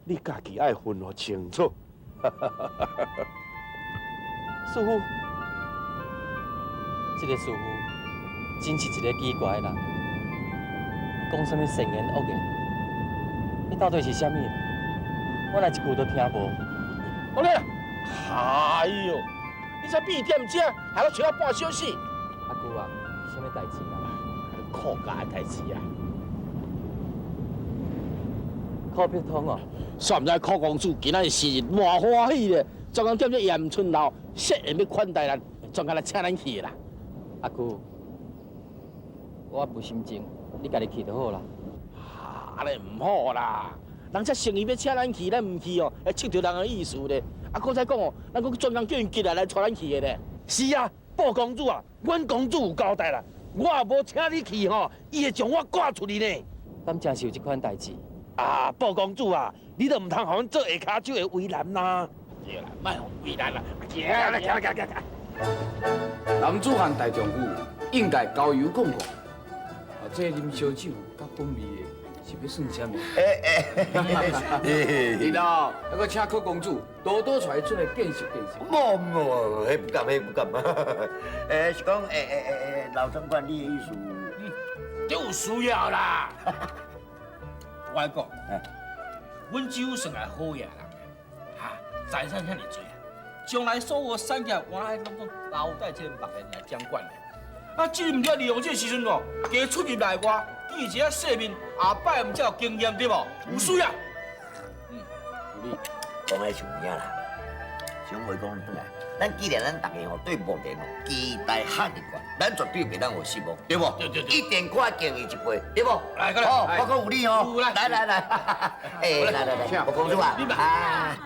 你家己愛分予清楚。師傅，這個師傅真是一个奇怪的人。講啥物善言惡言，你到底是啥物人？我來一句都聽無。好咧，哎呦，你才閉點遮，還閣揣到半小時。阿舅啊，啥物代誌啦？顧家的代誌啊。顧碧通哦。煞毋知顧公子今仔日生日偌歡喜咧，專工踮這鹽春樓設宴欲款待咱，專工來請咱去的啦。阿舅，我無心情，你家己去就好啦。按呢毋好啦，人才誠意欲請咱去，咱毋去哦，會觸著人的意思咧。啊，閣再講哦，咱閣專工叫𪜶起來來帶咱去的咧。是啊，布公主啊，阮公主有交代啦，我若無請你去吼，伊會將我趕出去呢。敢真是有這款代誌？啊，布公主啊，你都毋通予阮做下跤手的為難啦。對啦，莫予為難啦，行啦，行行行行。男子漢大丈夫應該交友廣闊。啊，這啉燒酒佮品味的，是欲算啥物？欸欸，對啦，猶閣請柯公子多多出來出來見識見識。無無，彼不敢，彼不敢。欸，是講，欸欸欸欸，老長官，你的意思？這有需要啦。我來講，阮酒算係好野人，哈，財產遐爾濟啊，將來所有產業，我愛攏總交代這個目連來掌管的。啊，這毋對，利用這個時陣哦，加出入內外，見一下世面，後擺毋才有經驗對無？有需要。嗯，你講的是有影啦。想話講轉來，咱既然咱逐家吼對目連哦期待遐爾懸，咱絕對袂當予失望，對無？對對對。一定看敬伊一杯，對無？來，過來。好，我講有你哦。來來來，欸，來來來，吳公主啊，啊。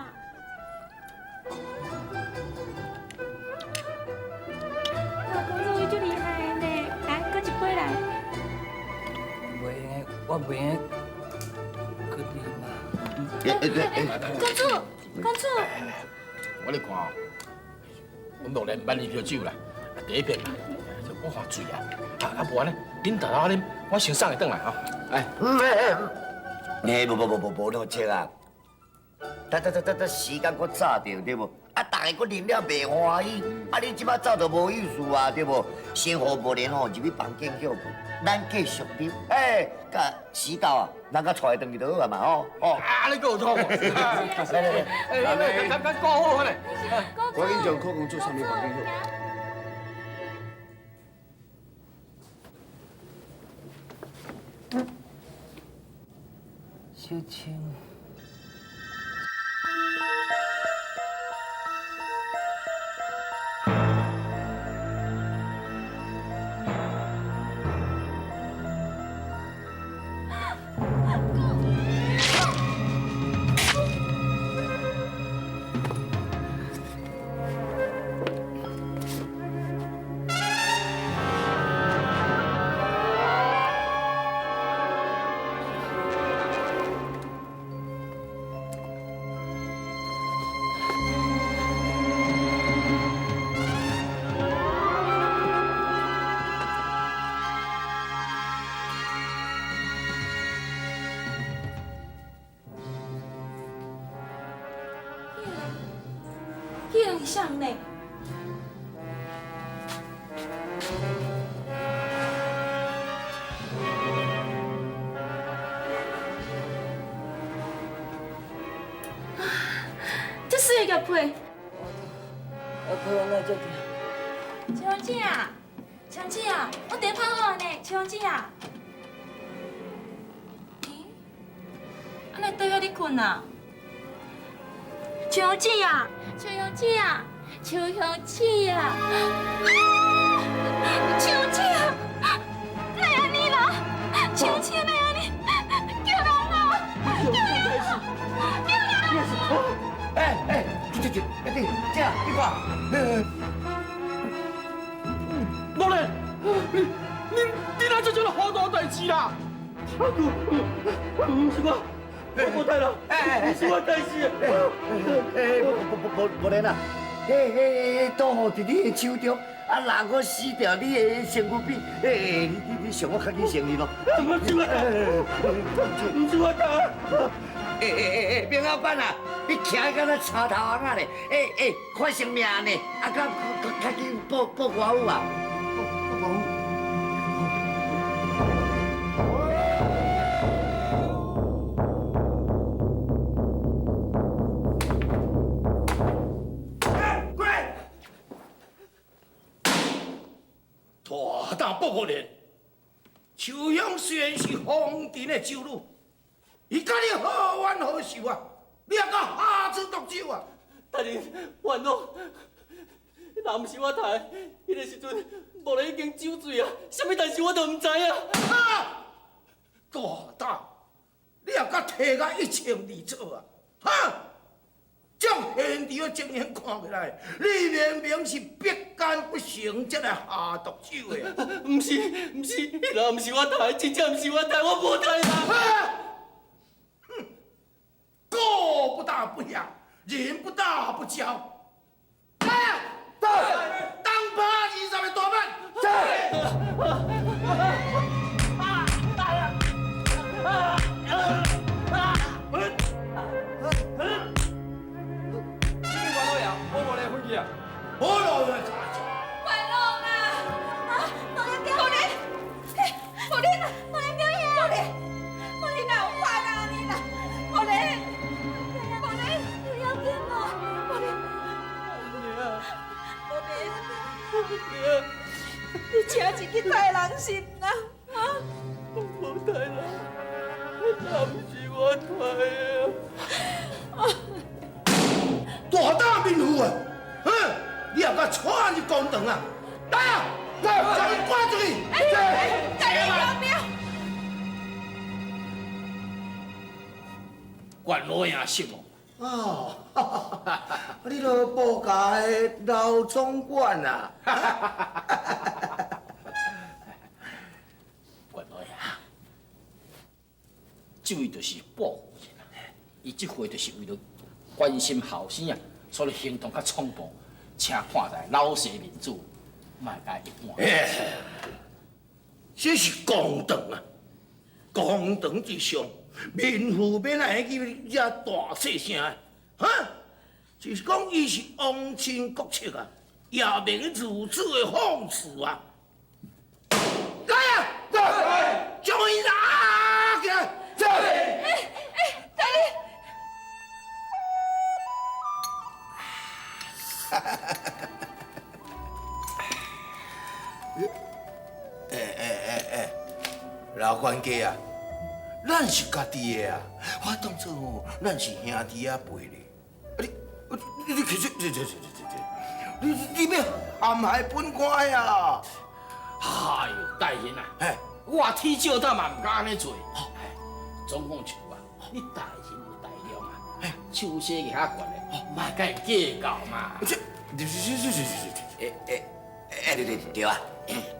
哇，公主你足厲害的呢，來，閣一杯來。袂用，我袂用，閣啉啊。公主，公主。我咧看，阮目連毋捌啉燒酒啦，第一遍嘛，我看醉啊，啊無按呢，恁沓沓啉，我先送伊轉來吼。哎，欸，無無無無無那麼切啊！等等等等等，時間閣早著對無？啊，逐家閣啉了袂歡喜，啊，你這擺走就無意思啊，對無？先予目連吼入去房間歇睏，咱繼續啉，欸，佮時到啊，咱佮帶伊轉去就好啊嘛，吼吼。啊，你閣有錯無？來來來，來來，較較顧好咧。我緊將柯公主送入房間去。小青。彼个人是啥人呢？啊，這水的玉佩。阿婆，哪會這疼？秋香姐啊，秋香姐啊，我茶泡好呢，秋香姐啊。咦？啊，哪會綴遐咧睏啊？秋香姐啊，秋香姐啊，秋香姐啊，秋香姐啊，哪會按呢啦？秋香姐哪會按呢？救人啊！救人啊！救人啊！欸欸，去去去，欸你，姐，你看，目連，你你你哪做這麼糊塗代誌啦？阿舅，毋是我。我無代啦，毋是我代誌。欸，無無無目連啊，彼彼彼拄好佇你的手中，啊，人閣死掉你的身軀邊，欸，你你你上我較緊承認咯。毋是我，毋是我代。欸欸欸，明老板啊，你徛敢若插头翁仔咧？欸欸，看生命呢？啊，较较紧报报官府啊！报官府。过来！大胆报复人，秋香虽然是皇帝的酒女，伊佮你好冤好受啊，你也敢下此毒手啊？大人，冤枉！若毋是我杀的，彼个时阵无人已经酒醉啊，啥物代志我都毋知啊！啊！大胆！你也敢提甲一清二楚啊？哈！照现场的情形看起来，你明明是逼奸不成才来下毒手的。毋是，毋是，若毋是我杀的，真正毋是我杀的，我无杀人。哼！狗不打不咬，人不打不教。来啊！当拍20个大板。在。无路用查冤枉啊！啊，无连表演，无连，无连表演，无连，无连哪有拍到你啦？无连，无连，不要紧哦，无连，无连，无连，你真是去杀人心啦？啊！我无杀人，那毋是我杀的。大胆民妇啊！哼！你也敢闯入公堂啊？来啊！来，将伊赶出去！大人饶命！关老爷失望。哦，你著报家的老总管啊！关老爷，这位就是报夫人啊！伊这回就是为了关心后生啊，所以行动较冲动。请看在老实面子，莫共一般。这是公堂啊，公堂之上，民妇免来去遮大细声的，哈？就是讲伊是皇亲国戚啊，也袂如此的放肆啊！来啊，来，将伊拉起来！哎哎，大人。欸欸欸欸，老管家啊，咱是家己的啊，我当作吼，咱是兄弟仔辈咧。啊你，你其实，这这这这这，你要陷害本官啊？哎呦，大人啊，我天照胆嘛毋敢按呢做。总共一句啊，你大人有大量啊，手势较悬的，莫共伊计较嘛。这，这这这这这，欸欸欸，对对对啊，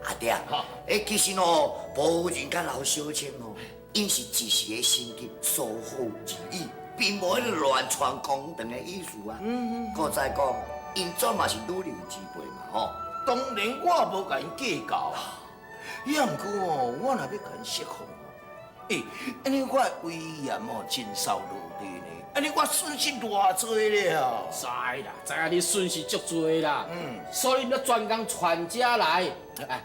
阿爹啊，欸，其实哦，薄夫人佮老小青哦，𪜶是一时的心急，疏忽而已，并无彼个乱闯公堂的意思啊。嗯嗯。阁再讲，𪜶总嘛是女流之辈嘛，吼。当然我无共𪜶计较啊，也毋过哦，我若欲共𪜶释放哦，欸，按呢我的威严哦，真受落地呢。按呢我损失偌济了。知啦，知影你损失足济啦。嗯。所以你专工传遮来，哎，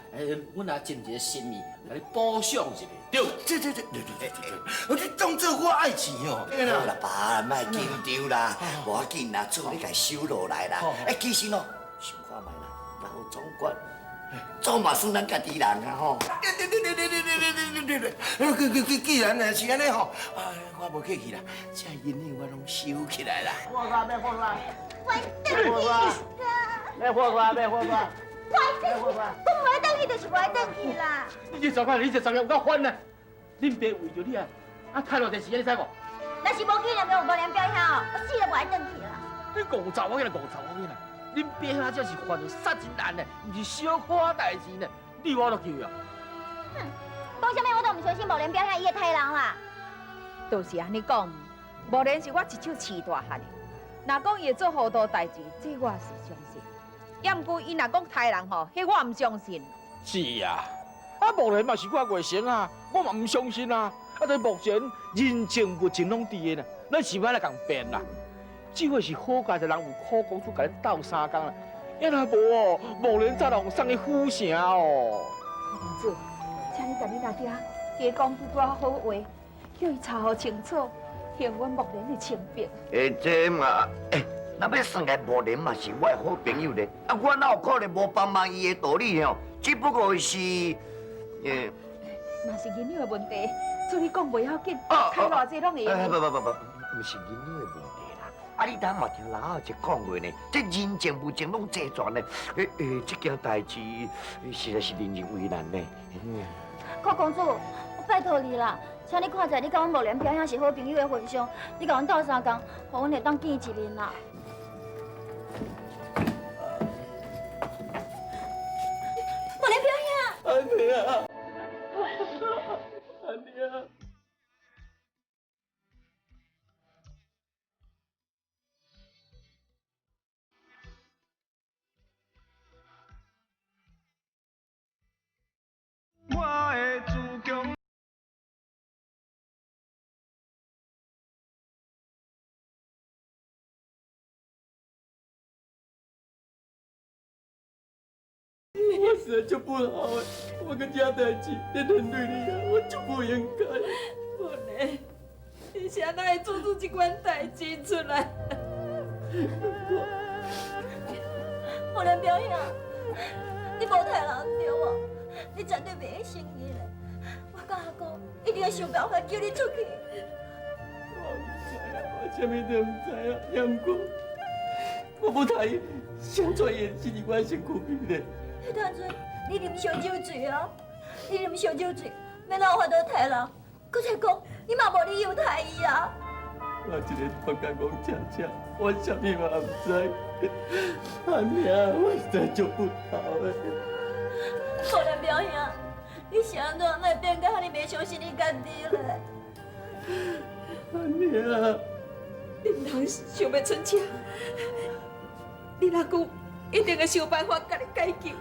阮也尽一个心意，共你补偿一下，对。这这这，对对对对，你当作我爱钱哦。好啦，爸，莫紧张啦，无要紧啦，做你共收落来啦。欸，其实哦，想看觅啦，老总管。总嘛算咱家己人啊吼！对对对对对对对对对对对，既既然是按呢吼，哎，我无客气啦，这银两我拢收起来啦。货官，买货官。买货官。买货官，买货官。买货官。讲无爱转去就是无爱转去啦。你这查某，你这查某有够烦呢！恁爸为着你啊，啊，开落电视，你知无？若是无纪念有无良表兄，我死都无爱转去啦。你戆查某囡仔，戆查某囡仔。恁爸兄这是犯了杀人案呢，毋是小可代志呢。你我都救啊！哼，讲啥物我都毋相信无良表兄伊会杀人啦。就是按呢讲，无良是我一手饲大汉的。若讲伊会做糊涂代志，这我是相信。也毋过伊若讲杀人吼，彼我毋相信。是啊，啊无良嘛是我外甥啊，我嘛毋相信啊。啊，但目前人证物证拢伫的呢，咱是欲按怎共辩啦？这回是好佳哉人有苦公主共咱斗相共啦，要若无哦，木莲早就送去府城哦。公子，请你共你阿爹加讲几寡好话，叫伊查予清楚，还阮木莲的清白。欸，这嘛，欸，若欲算来木莲嘛是我的好朋友咧，啊，我哪有可能无帮忙伊的道理吼？只不过是，欸，若是银两的问题，做你讲袂要紧，开偌济拢会用。不不不不，毋是银两的问题啦。啊，你当嘛听老阿姐讲过呢，这人情物情拢齐全呢。欸欸，这件代志实在是令人为难呢。寇公主，我拜托你啦，请你看在你佮阮木莲表兄是好朋友的份上，你共阮斗相共，予阮会当见一面啦。木莲表兄。阿娘，阿娘。我实在足不好的，我阁这代志，你连累你啊，我足不应该。无呢，你是按怎会做出这款代志出来？木莲表兄，你无杀人对无？你绝对袂用承认的。我佮阿公一定会想办法救你出去。我毋知啊，我啥物都毋知啊，也毋过我无杀伊，啥怎会死伫我身躯边咧？彼当阵你啉烧酒醉啊！你啉烧酒醉，欲哪有法度杀人？阁再讲，你嘛无理由杀伊啊！我一个不敢讲恰恰，我啥物嘛毋知。阿娘，我实在足不好的。木莲表兄，你是按怎会变甲遐尔袂相信你家己咧？阿娘，你毋通想欲出车，你阿舅一定会想办法共你解救的。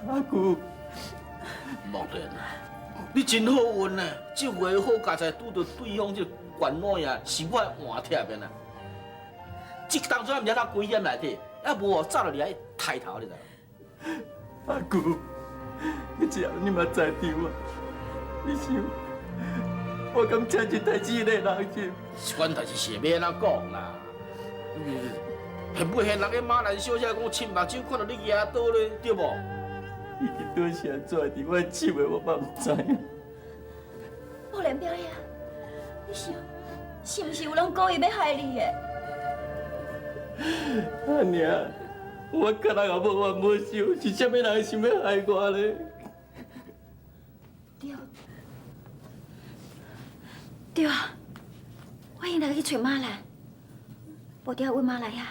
阿舅，木莲啊，你真好运啊！这回好佳哉拄著对方这关老爷是我的换帖的啦。这当初毋知哪危险内底，啊无哦，早就掠去抬头，你知无？阿舅，彼一下你嘛在场啊？你想，我敢请这代志的人是？这款代志是欲按怎讲啦？现尾现人个马兰小姐讲亲目睭看到你举刀咧，对无？伊这刀是按怎会伫我手的，我嘛毋知影。木莲表兄，你想，是毋是有人故意欲害你的？阿娘，我佮人也无冤无仇，是啥物人想欲害我咧？对，对啊，我应该去揣马兰，无伫阮妈来遐，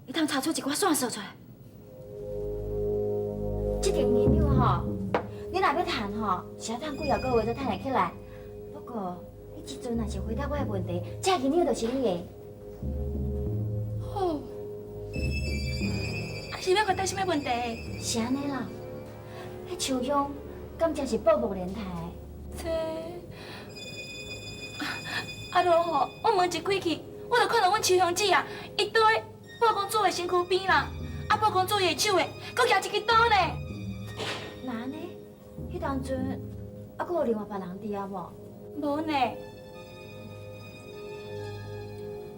会当查出一寡线索出来。这锭银两吼，你若欲趁吼，是爱趁几仔个月才趁会起来。不过你这阵若是回答我的问题，这银两就是你的。好，啊是欲回答啥物问题？是按呢啦，彼秋香敢真是报木莲刣的？这，啊落吼，我门一开去，我就看到阮秋香姊啊，伊倒咧鲍公主的身躯边啦，啊鲍公主伊的手的，阁举一支刀呢。那按呢？彼当阵犹阁有另外别人伫遐无？无呢。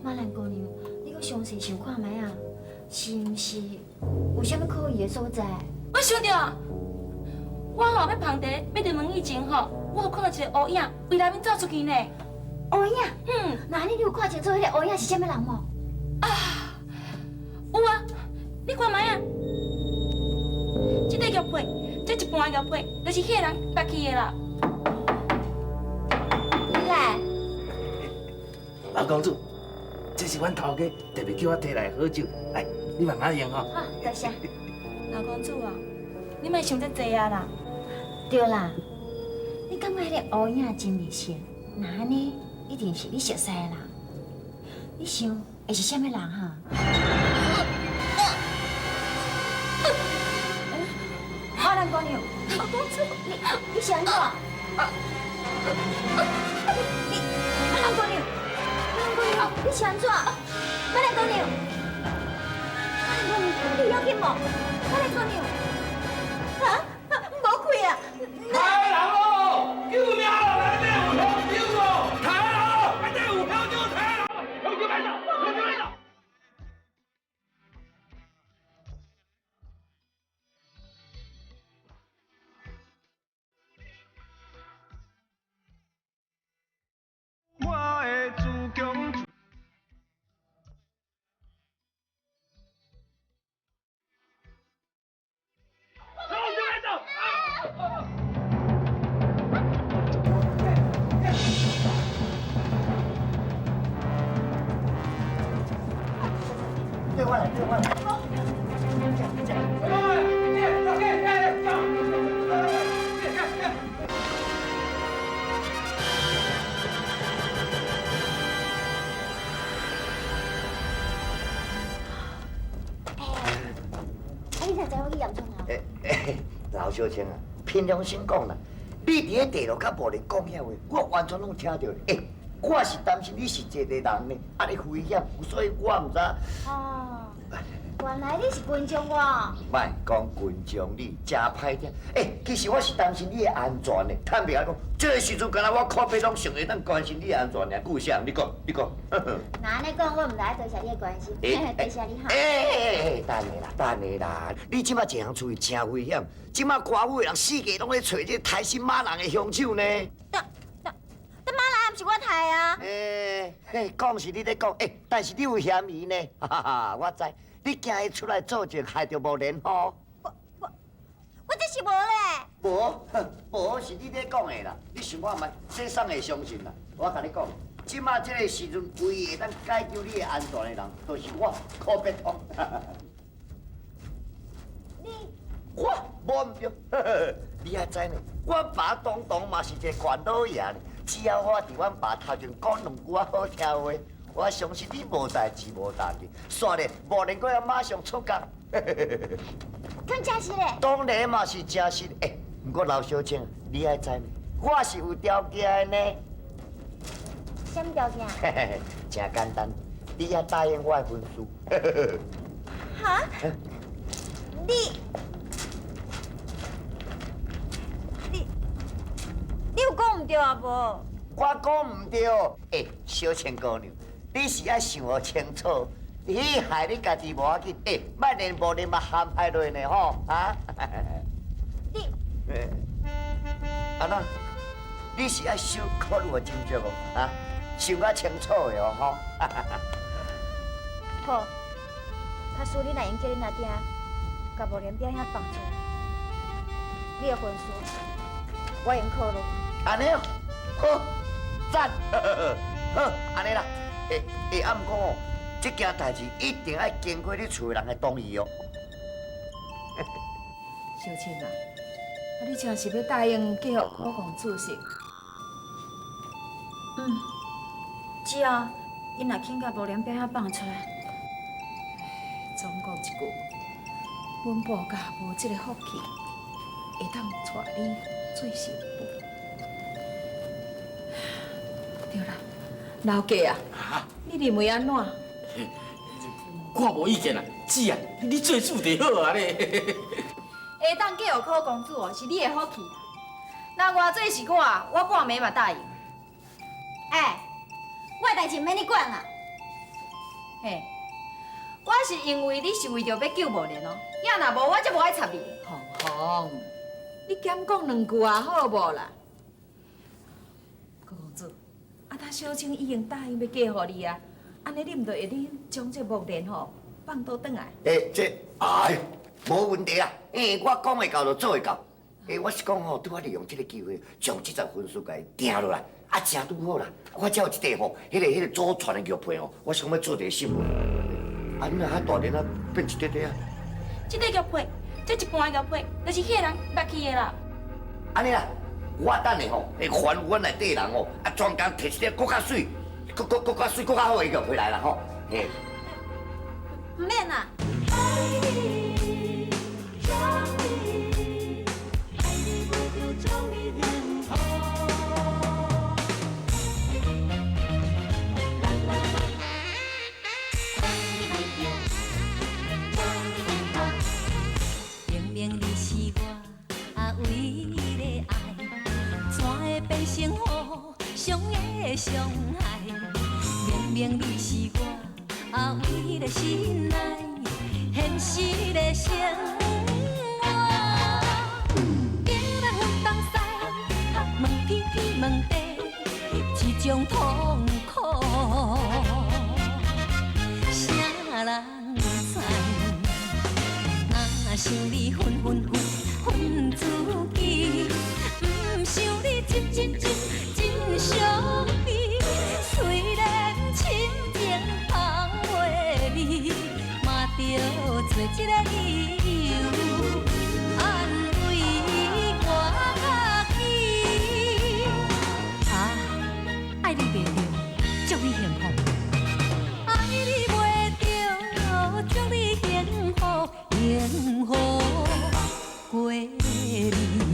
马兰姑娘，你阁详细想看觅啊？是毋是有啥物可疑的所在？我想著，我吼欲捧茶，欲入门以前吼，我有看到一个乌影为内面走出去呢。乌影？嗯。那你有看清楚彼个乌影是啥物人无？啊，有啊，你看觅啊，这块玉佩，这一半的玉佩，就是彼个人落去的啦。你来。老公主，这是阮头家特别叫我提来的好酒，来，你慢慢用吼。好，多谢。老公主啊，你莫想这济啊啦。对啦，你感觉彼个乌影真面熟，那按呢，一定是你熟似的人。你想会是啥物人哈？马兰姑娘，老公主，你是按怎？你马兰姑娘，你是按怎？马兰姑娘，马兰姑娘，你要紧无？马兰姑娘，哈，无开啊！杀人喽！救命啦！内底有香蕉哦！杀人喽！内底有香蕉，杀人！香蕉来了，香蕉来了！我的自强。对我来，对我来。啊，你哪知我去验创啊？老小青啊，凭良心讲啦，你伫咧地路佮无咧讲遐话，我完全拢听著。欸，我是担心你是一个人呢，啊，你危险，所以我毋知。哦，原来你是跟踪我。莫讲跟踪你，真歹听。欸，其实我是担心你的安全的。坦白讲，这个时阵，敢若我靠北拢想会当关心你的安全尔。久啥？你讲，你讲。那按呢讲，我毋知多谢你的关心，多谢你哈。欸，等下啦，等下啦，你这摆一人出去真危险。这摆官府的人四界拢咧揣这杀新马人的凶手呢。但马人毋是我杀啊。欸，嘿，讲是你咧讲，欸，但是你有嫌疑呢。哈哈，我知。你惊伊出来作证，害著无连吼？我这是无咧。无，无是你咧讲的啦。你想看觅，这谁会相信啦？我共你讲，这马这个时阵，唯一会当解救你的安全的人，就是我柯伯通。你，我无毋对，你也知呢？阮爸东东嘛是一个权老爷呢。只要我伫阮爸头前讲两句仔好听话。我相信你无代志，无代志，煞咧无能够要马上出狱。讲真实嘞？当然嘛是真实。欸，毋过老小姐，你爱知呢？我是有条件的呢。啥物条件？嘿嘿嘿，真简单，你爱答应我的婚事。哈？你有讲毋对啊无？我讲毋对。欸，小青姑娘。你是爱想予清楚，你害你家己无要紧，欸，莫连无连嘛陷害落呢吼，啊？你，阿怎？你是爱想考虑斟酌无？啊？想较清楚的哦吼。好，假使你若会叫恁阿爹，共无连表兄放出来，你的婚事我会考虑。按呢哦，好，赞，好，按呢啦。欸欸，啊，毋过哦，这件代志一定爱经过你厝的人的同意哦。小青啊，啊，你真是欲答应嫁予柯公子是？嗯，只要𪜶若肯共无良表兄放出来，总讲一句，阮布家无这个福气，会当娶你做媳妇。对啦。老家啊，你认为按怎？我无意见啦，姊啊，你做主就好啊咧。会当嫁予柯公子哦，是你的福气啦。那偌济是我，我半暝嘛答应。欸，我的代志毋免你管啦。嘿，我是因为你是为著欲救无莲哦，也若无我才无爱插你。红红，你减讲两句啊，好无啦？柯公子。啊，他小青已经答应欲嫁予你啊，按呢你毋就会忍将这木莲吼放倒转来？欸，这哎，无问题啦。欸，我讲会到就做会到。欸，我是讲吼，拄仔利用这个机会，将这层婚事共伊定落来，啊，正拄好啦。我才有一块吼，彼个祖传的玉佩吼，我想欲做一个新闻。啊，你若遐大连啊，变一块块啊？这块玉佩，这一半的玉佩，就是彼个人捌去的啦。按呢啦。我等下吼，会还阮内底人吼，啊，专工提一个阁较媠、阁较媠、阁较好的玉佩来啦吼，嘿。毋免啦。唯一的愛，怎會變成互相的傷害？明明你是我唯一的心愛，現實的生活。叫人東西，問天天問地，這種痛苦，啥人知？若想你分分分分自己，毋想你真真真真傷悲。雖然深情放袂離，嘛著找一个理由安慰我家己。啊，愛你袂著，祝你幸福。愛你袂著，祝你幸福，幸福過你。